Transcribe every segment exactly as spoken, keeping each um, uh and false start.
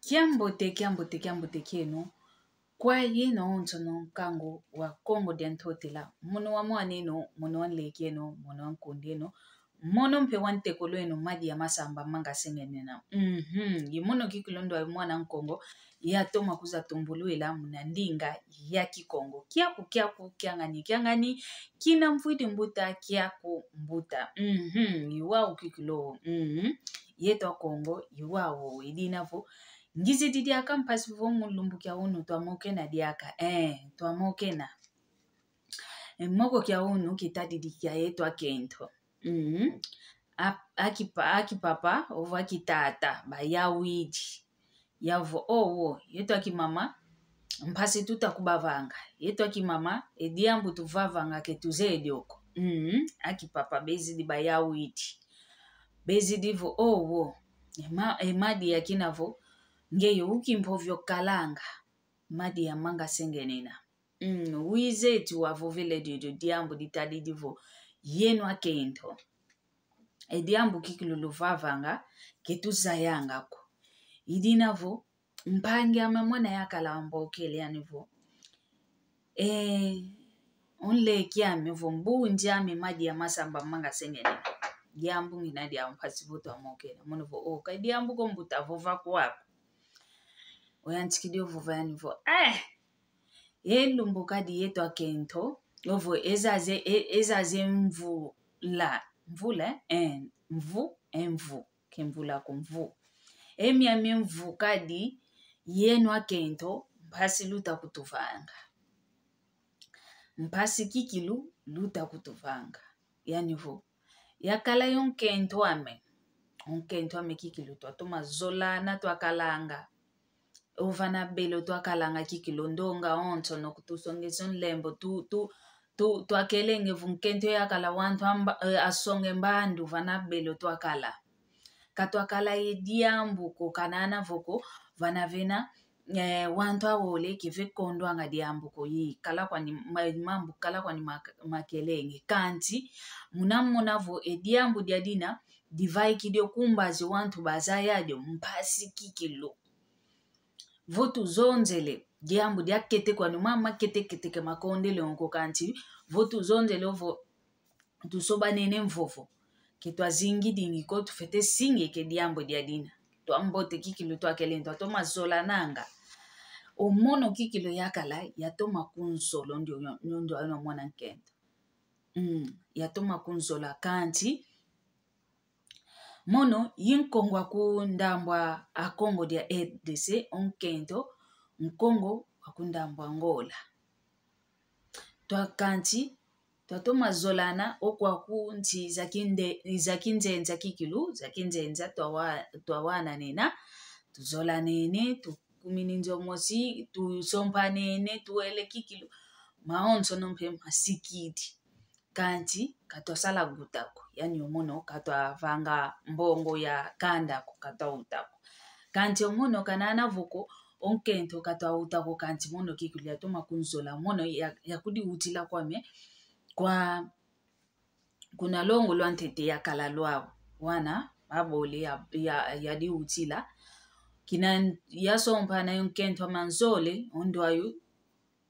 Kiambote, kiambote, kiambote kieno. Kwa yeno onsono nkangu wa Kongo dia Ntotela. Mono wa mwan'eno, mono wa nlek'eno, mono wa nkund'eno, mono mpe wa ntekolo eno, Madi ya Masamba manga sengenena. Mhm. I mono kikilu ndo wa mwana Nkongo yatoma kwiza tumbulwila muna ndinga ya Kikongo. Kiaku, kiaku, kiangani, kiangani, kina mvwidi mbuta, kiaku mbuta. Mhm. I wau kikilu. Mhm. Yeto Akongo, i wau, i dina vo ngizidi diaka mpasi vo mu lumbu kia unu twamokena diaka. Eh, twamokena. E, moko kia unu kitadidi kia yeto akento. Mhm. A, akipa, akipapa, ovo akitata, bayawidi. Yavo owo, yeto akimama, mpasi tuta kubavanga. Yeto akimama, e diambu tuvavanga ke tuzeye dio ko. Mhm. Akipapa bezidi bayawidi. Bezidi vo owo, e ma, e Madi ya kina vo, ngeye ukimpovio kalanga, Madi ya manga sengenena. Mm, wizeti wavovele diodio diambu ditadidi vo yeno akento. E diambu kikilu luvavanga, ke tuzayanga ko. I dina vo, mpangi ame mwana yakala wambokele yani vo, eh, o nleki ame vo, mbundi ame Madi ya Masamba manga sengenena. Diambu ngina dia mpasi vo twamokena. Mono vo, oh, ka diambu ko mbuta, vova kwaku. Oyantikidi ovova yani vo, eh, e lumbu kadi yeto akento, ovo ezaze, e, ezaze mvula, mvula, eh, mvu, e mvu, ke mvula ko, mvu. E miami mvu kadi yeno akento, mpasi luta kutuvanga. Mpasi kikilu luta kutuvanga. Yani vo, yakala yo nkento ame. O nkento ame kikilu twatoma zolana twakalanga. Ovana belo twakalanga kikilu ndonga onsono kutusongesa o nlembo tu, tu, tu, twakelenge vo nkento yakala wantu amba, eh, asonge mbandu vana belo twakala. Katwakala ye diambu ko kanana vo ko vana vena, eh, wantu awole keve kondwanga diambu ko yi. Kala kwani ma, mambu kala kwani mak, makelenge. Kanti, muna mona vo e diambu dia dina, divaikidi o kumbazi wantu bazaya dio mpasi kikilu. Vo tuzonzele, diambu diakete kwani mama kete kete ke makondele onko kanti, vo tuzonzele ovo tusobanene mvovo. Ke twazingidingi ko tufete singeke diambu dia dina. Twambote kikilu twakele, twatoma zolananga. O mono kikilu yakala, yatoma kunzolo ndio, ndio, ndio ano mwana nkento. Mm, yatoma kunzola kanti, mono, i Nkongo wa ku ndambu a Kongo dia R D C, o nkento, Nkongo wa ku ndambu a Angola. Twa kanti, twatoma zolana, o kwaku nti za kinde, za kinzenza kikilu, za kinzenza, twawa, twawananena, tuzolanene, tukumini nzo mosi, tusompanene, tuwele kikilu, maonsono mpe masikidi. Kanti katwasala guta ko, yani o mono katwavanga mbongo ya kanda ko, katwauta ko. Kanti o mono kanana vo ko, o nkento katwauta ko, kanti mono kikilu yatoma kunzola, mono ya, yakudiutila kwame, kwa kuna longo lwa ntete yakala lwau. Wana, babole ya, ya, yadiutila. Kina yasompana yo nkento ame anzole, o ndwayu,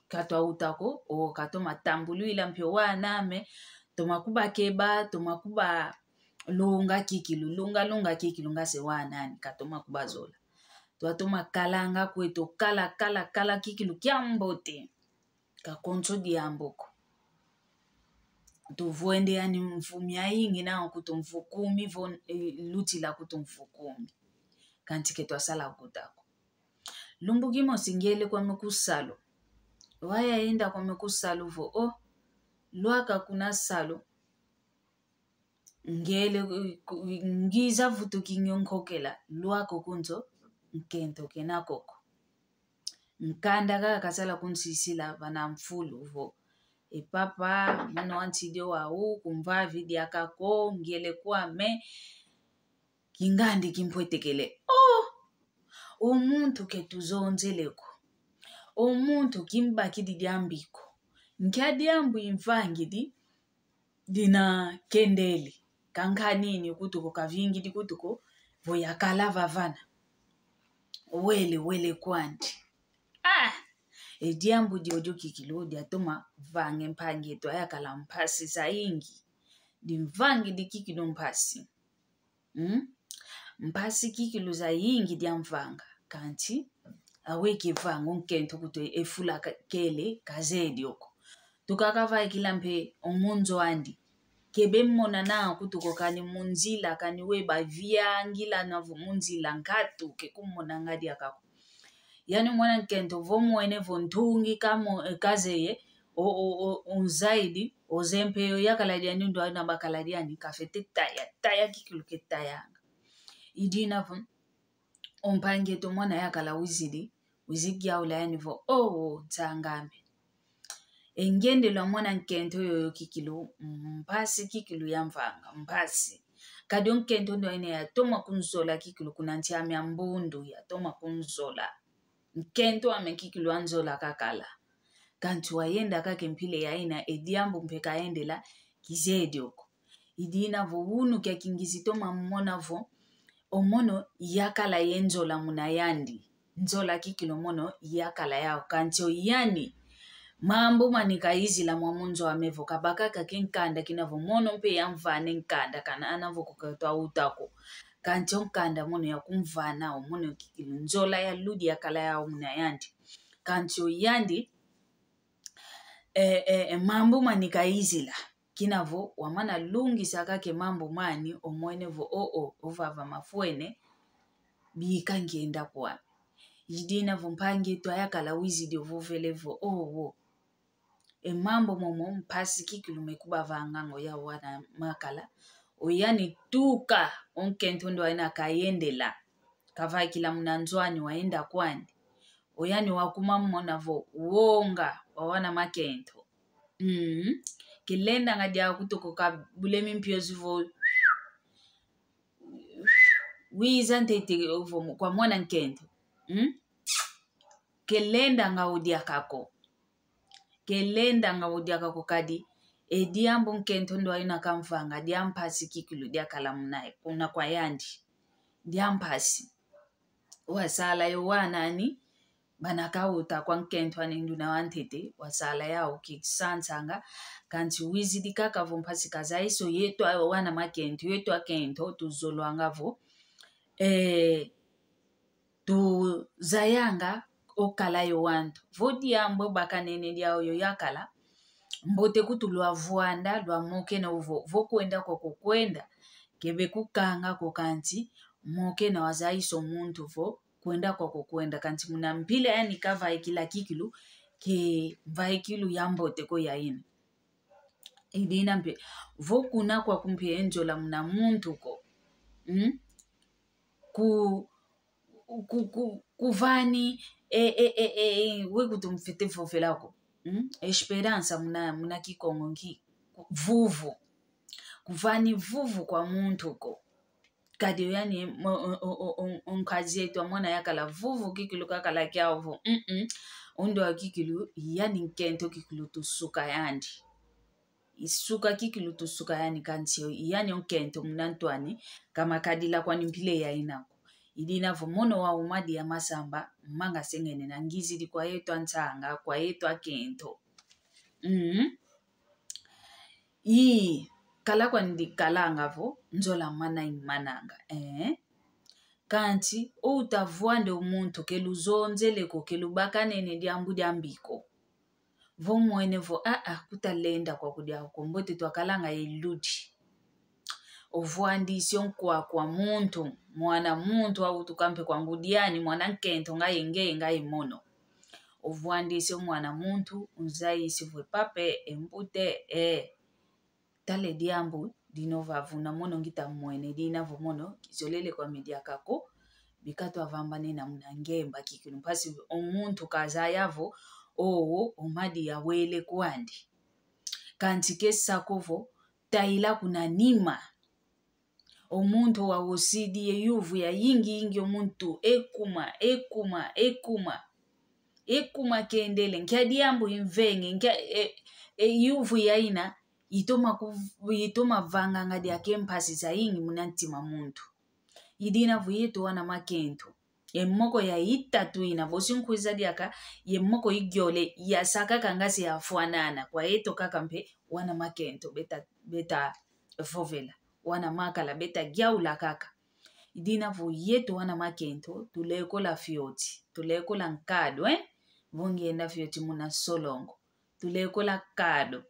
katwauta ko, o katoma tambulwila mpe wana ame, toma kubakeba, toma kubalunga kikilu, lunga, lunga kikilu ngase wana ani, katoma kubazola. Twatoma kalanga kweto, kala, kala, kala kikilu kiambote. Ka konso diambu ko. Tuvwende yani mvu miayingi na kutu mvu kumi vo, eh, lutila kutu mvu kumi. Kanti ke twasala guta ko. Lumbu kimosi ngele kwame ku salu. Wayenda kwame ku salu vo, oh, lwaka kuna salu. Ngele, eh, ku, ngiza vutuki nyo nkokela, lwaka kunzo, nkento kena ko ko. Nkanda kaka kasala kunsisila vana mfulu vo, e papa, mono wa ntidi wau, kumvavi diaka ko, ngele kwame, kingandi kimpwetekele. Oh! O muntu ke tuzonzele ko. O muntu kimbakidi diambi ko. Nkia diambu imvangidi dina kendele. Kankanini kutu ko, kavingidi kutu ko, vo yakala vavana. wele, wele kwandi. Ah! E diambu diodio kikilu diatoma vanga e mpangi eto ayakala mpasi zayingi. Dimvangidi kikilu mpasi. Mm? Mpasi kikilu zayingi diamvanga, kansi aweyi kevanga o nkento kutu e fula ka-, kele kazeye dio ko. Tukaka vaikila mpe o mu nzo andi. Kebe mmona nanga kutu ko, kani mu nzila, kani we baviangila navo mu nzila nkatu, ke kummonanga diaka ko. Yani mwana nkento vo mwene vo ntungi kamo, eh, kazeye, o, o, o, unzaidi, ozeye mpe o yakala diani ndwa na bakala diani, kafwete taya, taya kikilu ketayanga. I dina vo, o mpangi eto mwana yakala wizidi, wizi kiaula yani vo, oh, oh, nsang'ame. E ngendelo a mwana nkento yoyo kikilu, mpasi kikilu yamvanga, mpasi. Kadi o nkento ndwa ina yatoma kunzola kikilu kuna nsi ame a mbundu, yatoma kunzola. Nkento ame kikilu anzola kakala. Kansi wayenda kaka e mpila yaina, e diambu mpe kayendela kizeye dio ko. I dina vo unu kia kingizi toma mona vo, o mono yakala ye nzola muna yandi. Nzola kikilu o mono yakala yau, kansi o yani. Mambu mani kayizila mwa mu nzo ame vo kabaka kaka e nkanda kina vo mono mpe yamvana e nkanda kana ana vo ko katwa uta ko. Kansi o nkanda mono yakumvana, o mono kikilu nzola ya ludi yakala yau muna yandi. Kansi o yandi, eh, eh, eh, mambu mani kayizila. Kina vo wamana lungisa kaka e mambu mani, omwene vo, oh, oh, ovava mafwene, bika ngienda kwame. I dina vo mpangi eto ayakala wizidi ovovele vo, oh, oh. E mambu momo mpasi kikilu mekubavanganga o yau wana makala. O yani tuka o nkento ndwa ina kayendela. Kavaikila muna nzo ani wayenda kwandi. O yani wakuma mona vo wonga wa wana makento. Mm. Kelendanga diaka kutu ko, kabulemi mpiozi vo wiza ntete ovo kwa mwana nkento. Mm? Kelendanga o diaka ko. Kelendanga o diaka ko kadi. E diambu nkento ndwa ina kamvanga, dia mpasi kikilu diakala muna, kuna kwa yandi. Dia mpasi. Wasala yo wana ani, bana kauta kwa nkento ani nduna wantete, wasala yau kisansanga, kansi wizidi kaka vo mpasi kazaiso yeto wana makento, yeto akento, tuzolwanga vo, eh, tuzayanga okala yo wantu. Vo diambu bakanene diau yo yakala, mbote kutu lwavwanda, lwamokena ovo, vo kwenda kwako kwenda, kebe kukanga ko kansi, mokena wazaiso muntu vo, kwenda kwako kwenda, kansi muna mpila yani kavaikila kikilu, ke mvaikilu yambote ko yaina. I dina mpe, vo kuna kwaku mpe e nzola muna muntu ko. Mm? Ku, ku, ku, kuvani, e, e, e, e, e, we kutu mfwete vovela ko. Mm? Esperança muna, muna Kikongo nki? Vuvu. Kuvani vuvu kwa muntu ko. Kadi o yani, o, o, o, o, o nkazi eto amona yakala vuvu kikilu kakala kiau vo, mm-mm. O ndwa kikilu, yani nkento kikilu tusuka yandi. Isuka kikilu tusuka yani kansi o, yani o nkento muna ntu ani, kamakadila kwani mpila yaina ko. I dina vo mono wa umadi ya masamba, manga sengene na ngizidi kwa yeto ansanga, kwa yeto akento. Mm. I, kala kwandi kalanga vo, nzola mana imananga, eh? Kansi, o utavwande o muntu ke luzonzele ko, ke lubakanene diambu diambi ko. Vo mwene vo, ah, ah, kutalenda kwaku diau ko, mbote twakalanga ye ludi. Ovwandisi o nkwaku a muntu, mwana muntu autuka mpe kwa ngudi ani, mwana nkento ngaye ngeye ngaye mono. Ovwandisi o mwana muntu, unzayisi vwe pape, e mbute, eh. Tala e diambu dina ovavuna mono ngita mwene dina vo mono kizolele kwame diaka ko, bika twavambanena muna ngemba kikilu mpasi o muntu kazaya vo, owo, o madi yawele kwandi. Kansi kesa ko vo, tayila kuna nima. O muntu wawosidi ye yuvu yayingi yingi o muntu ekuma, ekuma, ekuma. Ekuma kendele, nkia diambu imvenge, nkia, e, e, yuvu yaina, itoma ku, itoma vanganga diaka e mpasi zayingi muna ntima muntu. I dina vo yeto wana makento. Ye moko ya itatu ina, bosi nkwiza diaka, ye moko igiole, yasaka kanga se yafwanana, kwa yeto kaka mpe wana makento beta, beta vovela, wana makala beta giaula kaka. Idina vo yeto wana makento, tulekola fioti, tulekola nkado, eh? Vo ngenda fioti muna solongo, tulekola kado,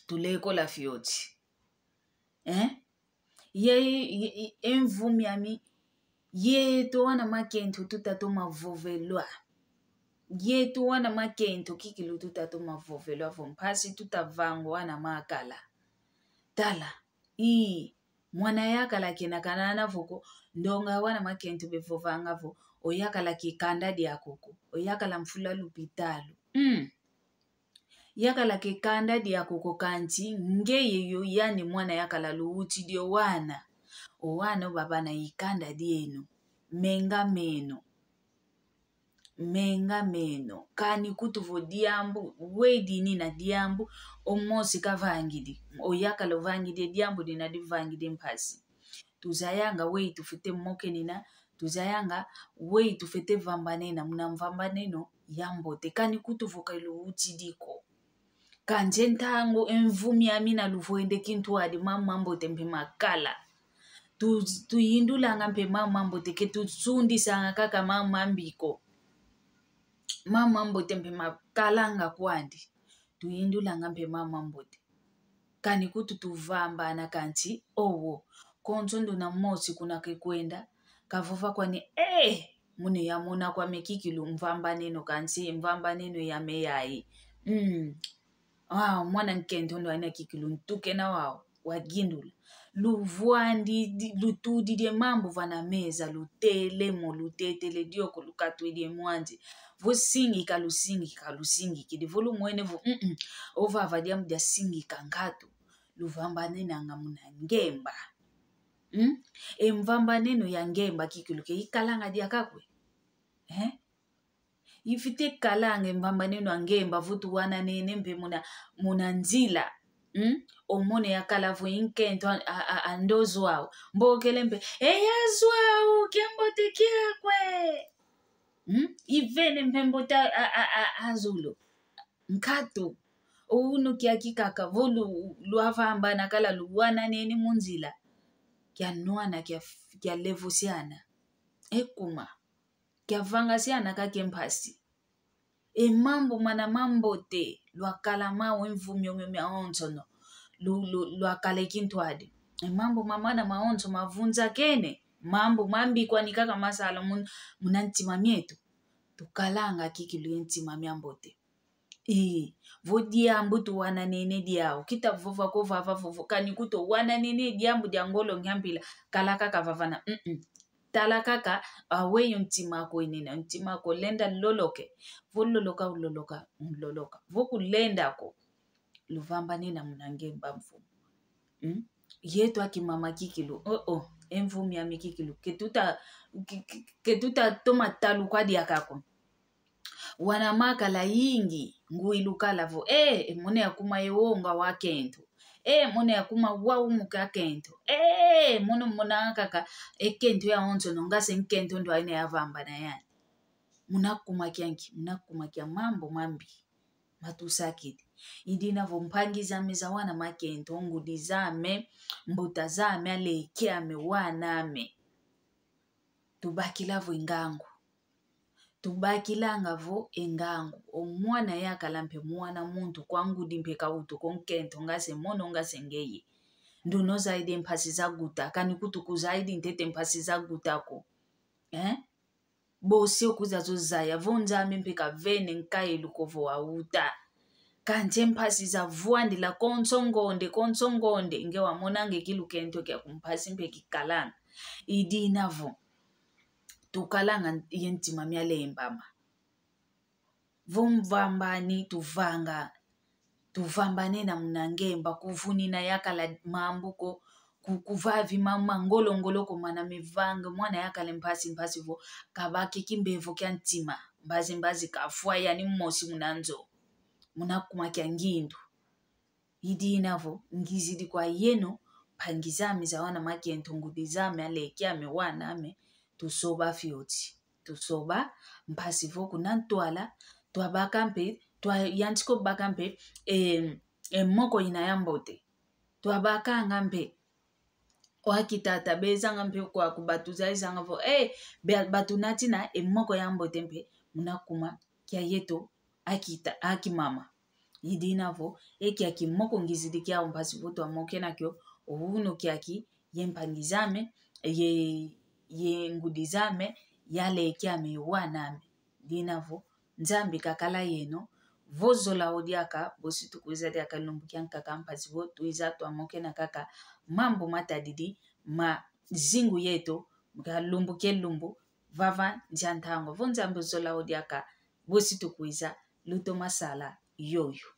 tulekola fioti. Eh? Ye, ye, ye, e mvu miami, yeto wana makento tutatoma vovelwa. Yeto wana makento kikilu tutatoma vovelwa vo mpasi tutavangwa wana makala. Tala, ii, mwana yakala kena kanana vo ko, ndonga wana makento bevovanga vo, oyakala kikanda diaku ko, oyakala mfula lupitalu. Mm. Yakala kikanda diaku ko kanti, ngeye yo yani mwana yakala luwutidi o wana. O wana obabana ikanda dieno. Menga meno. Menga meno. Kani kutu vo diambu, we dini na diambu, o mosi kavangidi. Oyakala ovangidi, diambu dina divangidi mpasi. Tuzayanga weyi tufwete mokenina, tuzayanga weyi tufwete vambanena, muna mvambaneno ya mbote. Kani kutu vo ka luwutidi ko. Kanti e ntangu, e mvu miami na luvwende kintwadi, mambu ma mbote mpe makala. Tu, tuyindulanga mpe mambu ma mbote, ke tusundisanga kaka mambu mambi ko. Mambu ma mbote mpe makalanga kwandi. Tuyindulanga mpe mambu ma mbote. Kani kutu tuvambana kanti, owo. Konso nduna mosi kuna kekwenda, kavova kwani, eh, muna yamona kwame kikilu mvambaneno kanti, mvambaneno yame yayi. Mm. Ah, mwana nkento ndo aina kikilu ntuke na wau, wagindula. Luvwandi, di-, lutudidi e mambu vana meza, lutele mo, lutetele dioko, lukatwidi e mwanzi. Vo singika, lusingika, lusingikidi. Vo lumwene vo, mm-mm, ovava diambu diasingika nkatu. Luvambanenanga muna ngemba. Mm? E mvambaneno ya ngemba kikilu ke ikalanga diaka kwe. Eh? Ifwete kalanga e mvambaneno ya ngemba vo tuwananene mpe muna, muna nzila. Mm? Omone yakala vo i nkento a, a, a, a ndozo au. Mbokele mpe, e ya zwa au, kiambote kiakwe. Mm? Ivene mpe mbote a, a, a, a zulu. Nkatu, o unu kiaki kaka, vo lu-, lwavambana kala luwananene mu nzila. Kianwana, kia, kialevosiana. E kuma. Kiavangasiana kaka e mpasi. E mambu mana ma mbote, lwakala mau e mvu miomio miawonsono. Lu-, lu-, lwakala e kintwadi. E mambu mamana mawonso mavunzakene. Mambu mambi kwani kaka masala mun-, muna ntima mieto. Tukalanga kikilu e ntima mia mbote. Ii, vo diambu tuwananene diau, kita vova ko vava vovo, kani kutu wananene diambu dia ngolo ngia mpila, kala kaka vavana, mm-mm. Tala kaka, aweyi ntima ako inina, ntima ako lenda loloke. Vo loloka, uloloka, uloloka. Vo kulenda ko, luvambanena muna ngemba mfumu. Mm? Yeto akimama kikilu, oh, oh, e mvu miami kikilu. Ke tuta, ke, ke, ke tuta toma talu kwa diaka ko. Wana makala yingi, ngwi lukala vo, eh, e mona yakuma ye wonga wa kento. Eh, mona yakuma wa umuka kento. Eh, mono mona kaka, e kento yawonsono, nga se nkento ndo aina yavambana yani. Muna kuma kia nki, muna kuma kia mambu mambi. Matusakidi. Idina vo mpangi zame za wana makento, ngudi zame, mbuta zame, aleke ame, wana ame. Tubakila vo e ngangu. Tubakilanga vo e ngangu. O mwana yakala mpe mwana muntu kwa ngudi mpe kawutu ko nkento nga se mono nga se ngeye. Nduna ozaidi e mpasi za guta, kani kutu kuzaidi ntete mpasi za guta ko. Eh? Bosi okwiza zozaya, vo Nzambi mpe kavene nkayi lukovo wawuta. Kansi e mpasi zavwandila konso ngonde, konso ngonde, nge wamonange kilukento kia kumpasi mpe kikalanga. Idina vo tukalanga ye ntima mialembama. Vo mvambani tuvanga, tuvambanena muna ngemba, kuvunina yakala mambu ko, ku-, kuvavi ma-, ma ngolo ngolo ko mana mevanga, mwana yakala mpasi mpasi vo, kabaki kimbevo kia ntima, mbazi mbazi kafwa yani mosi muna nzo, muna kuma kia ngindu. Idina vo, ngizidi kwa yeno, mpangi zame za wana makento, ngudi zame, aleke ame, wana ame, tusoba fioti. Tusoba, mpasi vo kuna ntwala, twabaka mpe, twayantika obaka mpe, e, e moko ina ya mbote. Twabakanga mpe. Waki tata bezanga mpe kwaku batu zayizanga vo, e, be-, batu natina e moko ya mbote mpe, muna kuma kia yeto akita, akimama. I dina vo, e kiaki moko ngizidi kiau mpasi vo twamokena kio, o unu kiaki, ye mpangi zame, ye, ye ngudi zame, ye aleki ame, ye wan'ame. Dina vo, Nzambi kakala yeno, vo zola o diaka, bosi tukwiza diaka lumbu kiankaka mpasi vo twiza twamokena kaka mambu matadidi ma zingu yeto, ka lumbu ke lumbu, vava ndia ntangu. Vo Nzambi ozola o diaka, bosi tukwiza, lutoma sala yoyo.